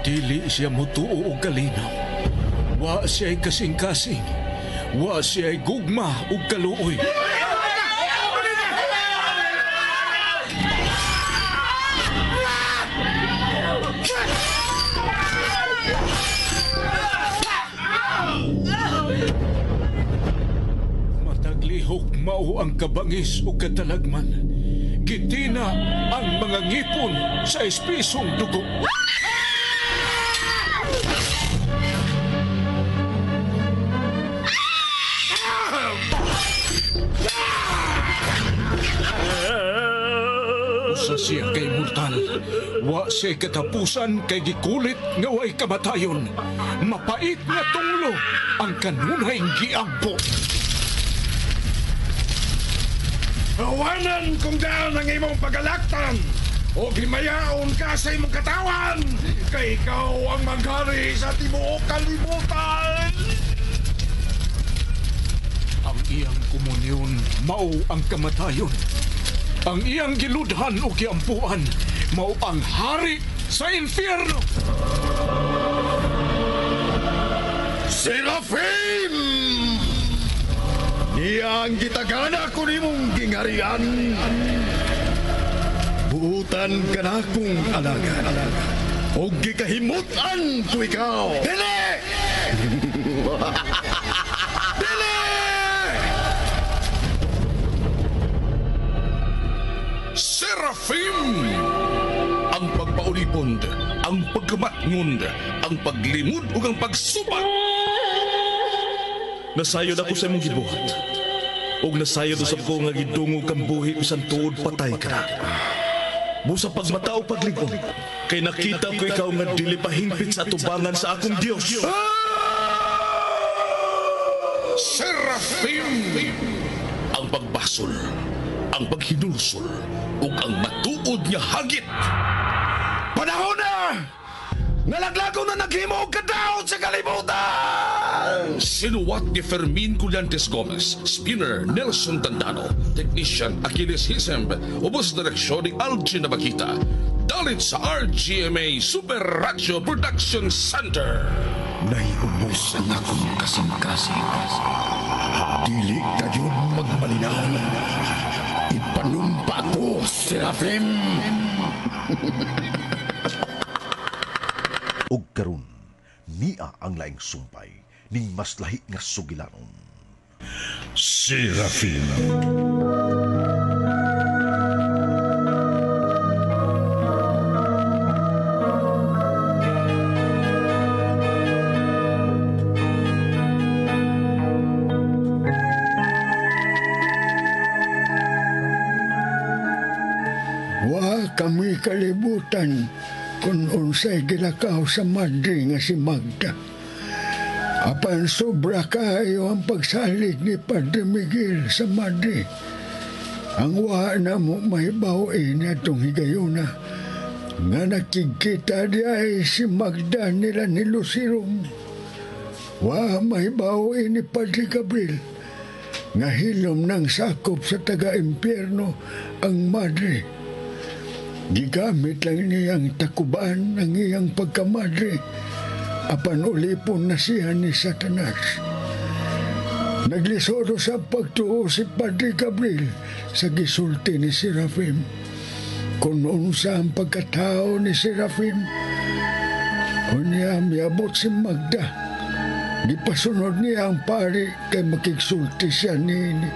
Dili siya mutuo og kalinaw. Wa siya'y kasing-kasing. Wa siya'y gugma ug kaluoy. Mataglihok mao ang kabangis ug katalagman. Gitina ang mga ngipon sa espisong dugo. Usa siya kay mortal. Wa siya katapusan kay gikulit nga way kamatayon. Mapait nga tunglo ang kanunay giampo. Awanan kung daan ang imong pagalaktan o himayaon ka sa imong katawan kay ikaw ang maghari sa tibuok kalibutan. Ang iyang komunyon mao ang kamatayon. Ang iyang giludhan o giampuan mao ang hari sa impyerno. Serafim! Niya ang gitagana ko nimong gingarian. Buutan ka na kong alagad. O gikahimutan ko ikaw. Dili! Dili! Serafim! Ang pagpaulipon, ang pagkamatngon, ang paglimod ug ang pagsubat. Nasayod ako sa imong gibuhat. Ug nasayod usab ko nga gidungog kang buhi bisan tuod patay ka na. Busa pagmata o paglig-on, kay nakita ko ikaw nga dili pa hingpit sa atubangan sa akong Dios. Serafim! Ang pagbasol, ang paghinulsol, ug ang matuod nga hagit. Panahon na! Nalaglago na naghimo og kadaot sa kalibutan! Sinuwat ni Fermin Collantes Gomez, Spinner Nelson Tandano, Technician Achilles Hisemb, ubos direksyon ni Algin Nabakita. Dalit sa RGMA Super Radio Production Center. Naiubos ang akong kasing-kasing. Dili kayo magmalinaw. Ipanumpa ko, Serafim! Og karon niya ang laing sumpay ning mas lahi nga sugilanon. Serafim. Wa kami kalibutan kung unsay gilakaw sa madre nga si Magda. Apan sobra kaayo ang pagsalig ni Padre Miguel sa madre. Ang wa na mo mahibaw-in atong higayuna nga nakikita di ay si Magda nila ni Lucero. Wa mahibaw-in ni Padre Gabriel nga hilom ng sakop sa taga-impyerno ang madre. Gigamit lang niyang takuban ang iyang pagkamadre apan ulipon na siya ni Satanas. Naglisod sa pagtuo si Padre Gabriel sa gisulti ni Serafim. Kung unsa ang pagkatao ni Serafim, unya miabot si Magda. Gipasunod niya ang pari kay makigsulti siya niini.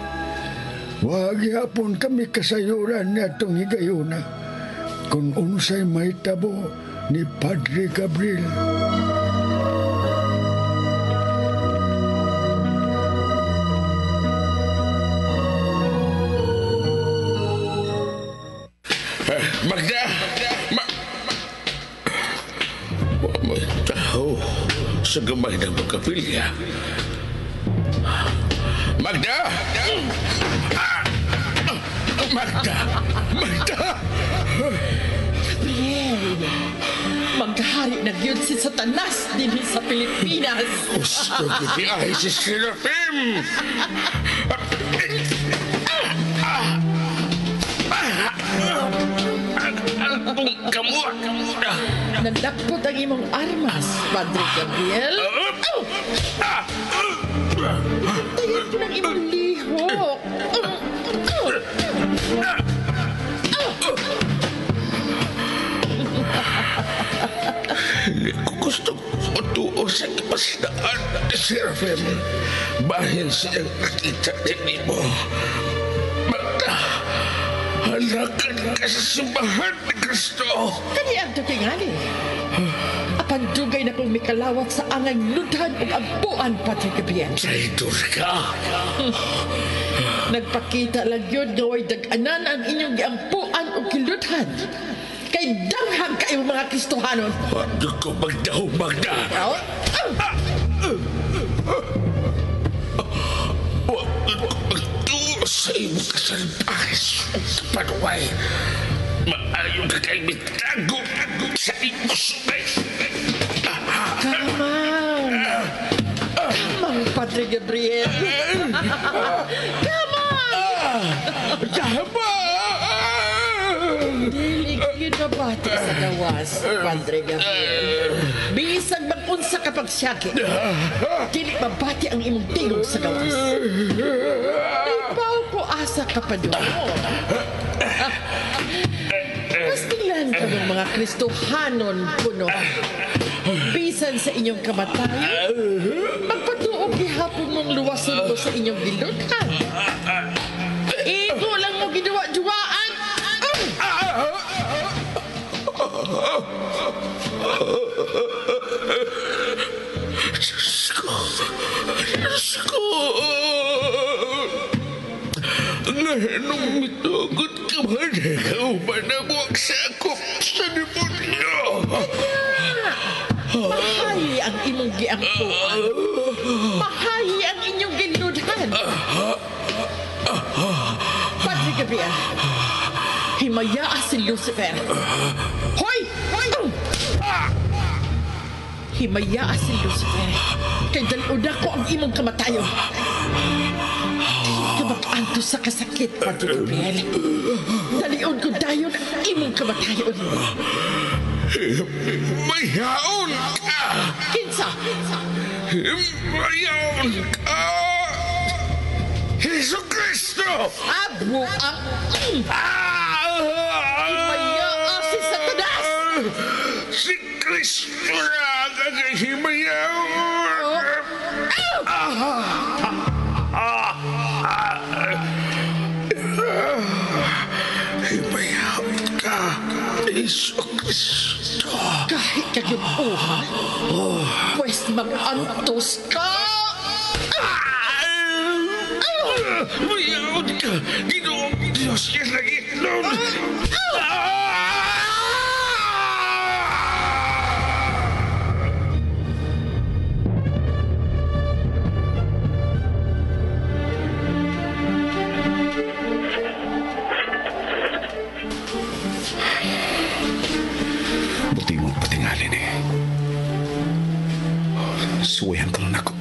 Wa gihapon kami kasayuran niya itong higayuna kung unsay mahitabo ni Padre Gabriel. Magda! May tao sa gamay ng pagkapilya. Magda! Magda! Magda! Gabriel, maghari na gyud si Satanas dinhi sa Pilipinas. Gusto gid ay si Serafim! akong kamot. Nalakpot ang imong armas, Padre Gabriel. Oh! Tayan ko ng imong lihok. Hindi ko gusto matuo sa ipasdaan ni Seraphim. Bahin siyang nakita din mo. Magda, halakan ka sa simbahan ni Kristo. Kani ang tutingali. Apan dugay na kong mikalawat sa angay ludhan ug ampuan, Padre Gabriel. Traitor ka. Nagpakita lang yun nga way dag-anan ang inyong giampuan ug kiludhan. Kay danghang kayo mga Kristohanon. Huwag ko magdaho, Magda. Huwag ko magtuo sa imong kasalbahes ug kapanuway. Maayo ka kay mitago sa imong sungay. Kamang! Kamang, Padre Gabriel. Kamang! Kamang! Dili yun mabati sa gawas, Padre Gabriel. Bisan mag-unsa ka pagsyaki, dili mabati ang imong tingog sa gawas. Naipaw ko asa ka pa doon. Pastilan ka ng mga Kristohanon kuno. Bisan sa inyong kamatayon, magpatuog gihapon mong luwason mo sa inyong giluthan. Igo lang mo giduwa-duwaan. Diyos ko! Diyos ko! Ngayon mitugot ka man, kauban na mo ang sakop sa demonyo. Mahayi ang imong giampuan. Mahayi ang inyong giludhan. Padre Gabriel, himayaa si Lucifer. Hoy! Hoy! Himayaa si Lucifer. Kay daluna ko ang imong kamatayon. Di ka mag-antos sa kasakit, Padre Gabriel. Dalion ko dayon ang imong kamatayon. Mayaon ka! Kinsa? Mayaon ka! Jesu Kristo! Abo ang... Himayaa si Satanas! Si Kristo na ang kagahimayaon! Himayaon ka, Jesu Kristo! Kahit kaging uha, pwes mag-antos ka! Mayaon ka! Ginoong Diyos ka sa gitnon! Buti mong patingalin eh. Suwayan ka lang ako.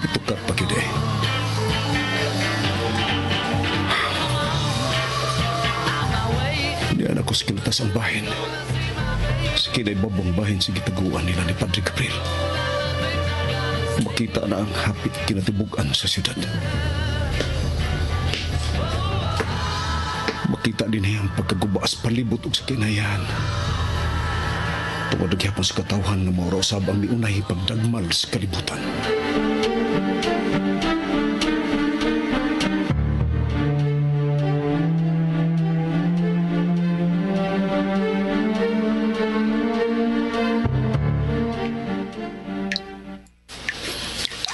Itukar pa gyud eh. Diyan ako sa kilatas ang bahin. Sa kinay babang bahin sa gitaguan nila ni Padre Gabriel. Makita na ang hapit kinatibugan sa siyudad. Makita din niya ang pagkagubaas palibot og sa kinayan. Tungod gyapon sa katawhan nga maura usab ang miunay pagdagmal sa kalibutan.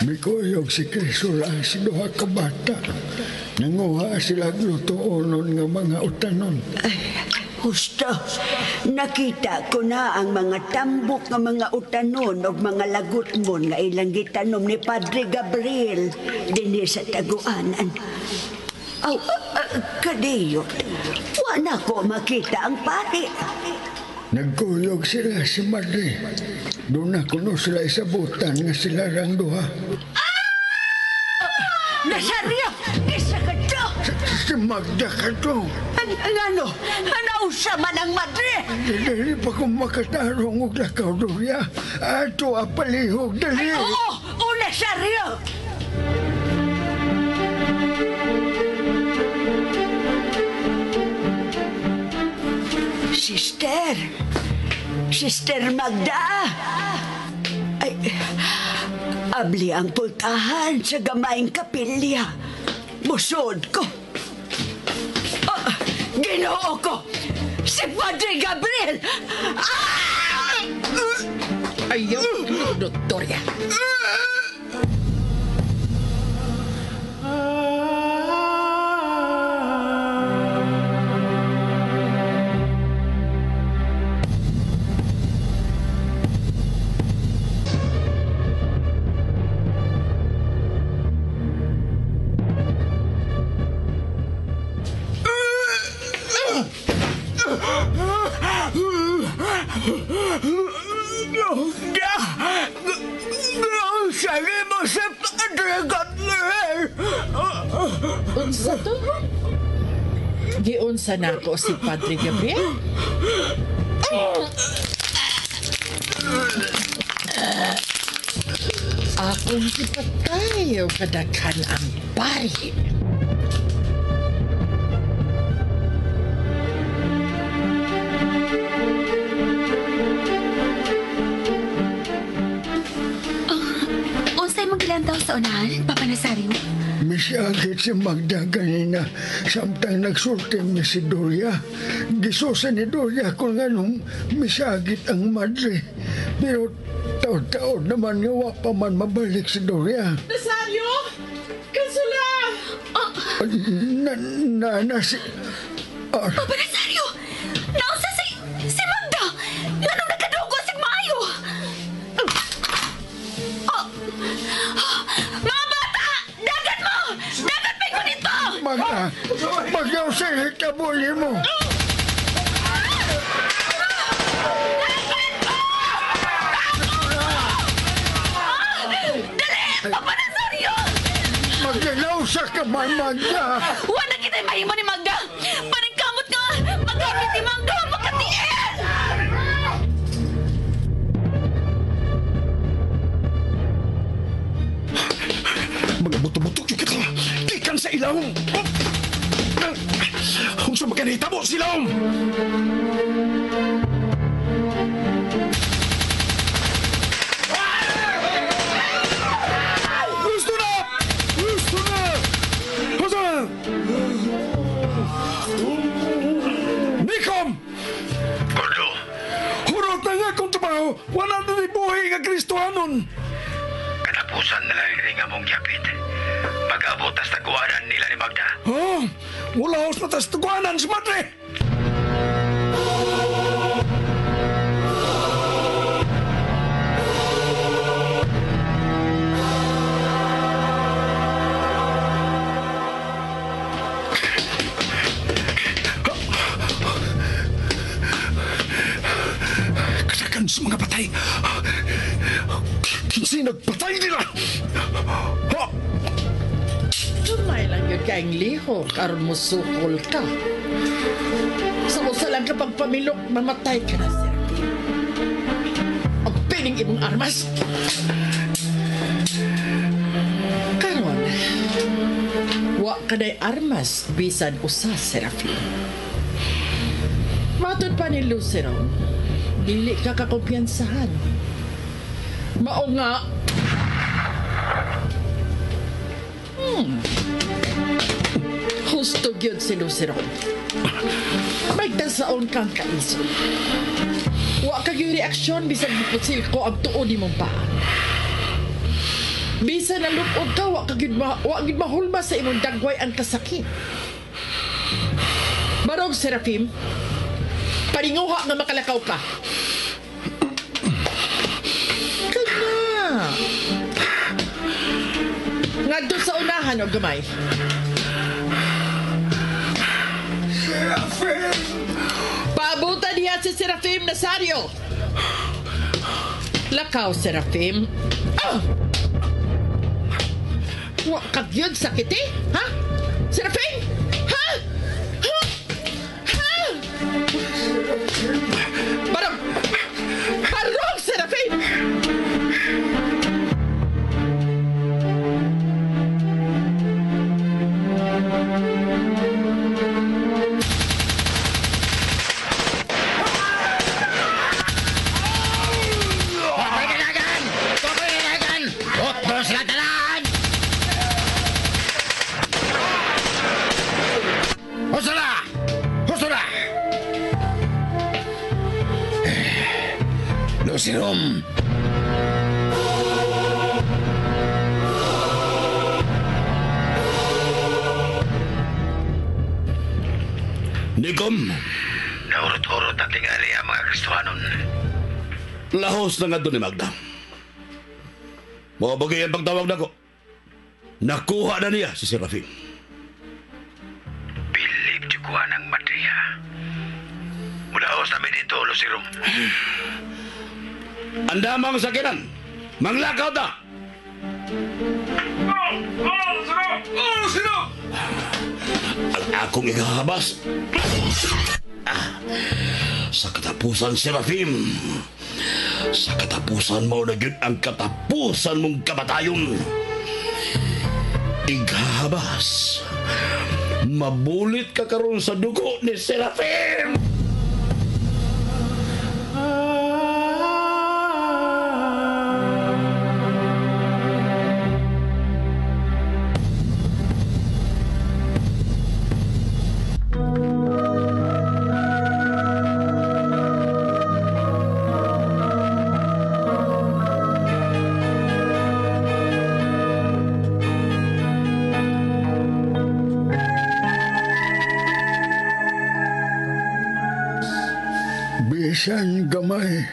Mikuyog si Crisolas duha ka bata. Nanguha sila lutuonon nga mga utanon. Husto, nakita ko na ang mga tambok nga mga utanon o mga lagutmon nga ilang gitanom ni Padre Gabriel dinhi sa taguanan. Aw, kadiyot, wa na ko makita ang pari. Nagkuyog sila si Madre. Doon na kuno sila isabutan nga sila rang duha. Nasario! Isa ka to! Si Magda ka to. Ano? Nausa man ang madre! Dili pa kong makatarong og lakaw, Doria. Ato apalihog, dali. Ay, oo! O, Nazario! Sister! Sister Magda! Ay, abli ang pultahan sa gamayng kapilya. Busod ko. Oh, Ginoo ko! Si Padre Gabriel! Ah! Ayaw, Doktorya. Unsa to? Giunsa na ako si Padre Gabriel? Akong gipatay o kadaghan ang pari. Unsay mong gilantaw sa unahan, Papa Nazario? Misyagit si Magda ganina samtang nagsulti mi si Doria. Gisusa ni Doria kung anong misyagit ang madre. Pero taon-taon naman nga wa pa man mabalik si Doria. Nazario! Kansula! Na si... Papa Nazario! Nausa si Magda! Nganong nagkadugo sig maayo? Oh. Mga bata! Dagat mo! Dagat pa ko dito! Magda! Magda, sa hitabuli mo! Dali! Papa Nazario! Magdalawsa ka man, Magda! Wala kita mahimo ni Magda! Paningkamot nga! Magamit ni Magda! Makatiil! Mga buto-buto yung kita. Gikan sa ilawom. Unsa maganita mo sa ilawom? Gusto na! Gusto na! Gusto na! Nikom! Gordo! Hurot na nga kung trabaho! Wala na ni buhi nga Kristohanon! Katapusan na lang rin nga mong yapit. Mag-abot tas taguanan nila ni Magda. Oh, wala haos na tas taguanan si Madre! Katakan sa mga patay. Kinsay nagpatay nila? Ha? Gamay lang yun kayong lihok aron mo sukol ka. Sa usa lang kapag pamilok, mamatay ka na, Serafin. Ang pining imong armas. Karon, wa ka na'y armas bisan usa, Serafin. Matod pa ni Lucero, dili ka kakumpiyansahan. Mao nga, Husto gyud si Lucero. Magtasaon kang kaisod. Wa ka gyud reaksyon bisan gipusil ko ang tuod nimong paa. Bisan nalupod ka, wa ka gyud wa gyud mahulma sa imong dagway ang kasakit. Barog Serafim, paringuha nga makalakaw ka. Kana. Ngadto sa unahan og gamay. Serafin! Paabutan niya niya si Serafim Nazario. Lakaw, Serafim. Ah! Wa kag yun sakit eh? Ha? Serafim? Ha? Ha? Ha? Barong! Barong, Serafim! Lucirum! Nikom! Naurot-urot na tingali ang mga Kristohanon. Lahos na nga doon ni Magda. Mabagay ang pagtawag nako. Nakuha na niya si Serafin. Bilib kuha ng madriya. Mulaos namin dito, Lucirum. Andamang sakinan. Manglakaw ta! Ang akong ikahabas. Sa katapusan, Serafim. Sa katapusan mo na gyud ang katapusan mong kamatayon. Ighahabas. Mabulit ka karon sa dugo ni Serafim! Bisan gamay,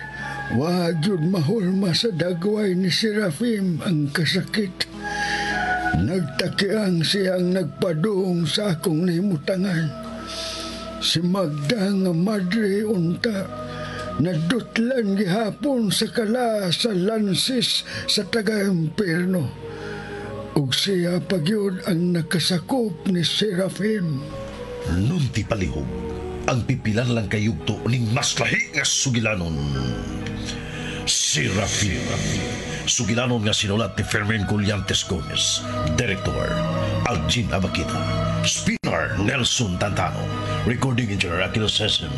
wa gyud mahulma sa dagway ni Serafim ang kasakit. Nagtakiang siyang nagpadung sa akong nahimutangan. Si Magda nga madre unta, nadutlan gihapon sa kala sa lansis sa taga-impierno. Ug siya pagyud ang nakasakop ni Serafim. Nunti palihog, ang pipilan lang kayugto ning mas lahi nga sugilanon. Serafim. Sugilanon nga sinulat ni Fermin Collantes Gomez. Director, Algin Abakita. Spinner, Nelson Tantano. Recording engineer, Achilles Sesem.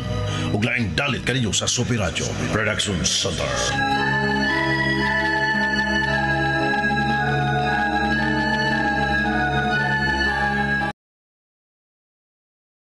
Ug laing dalit kaninyo sa Sopi Radio Production Center.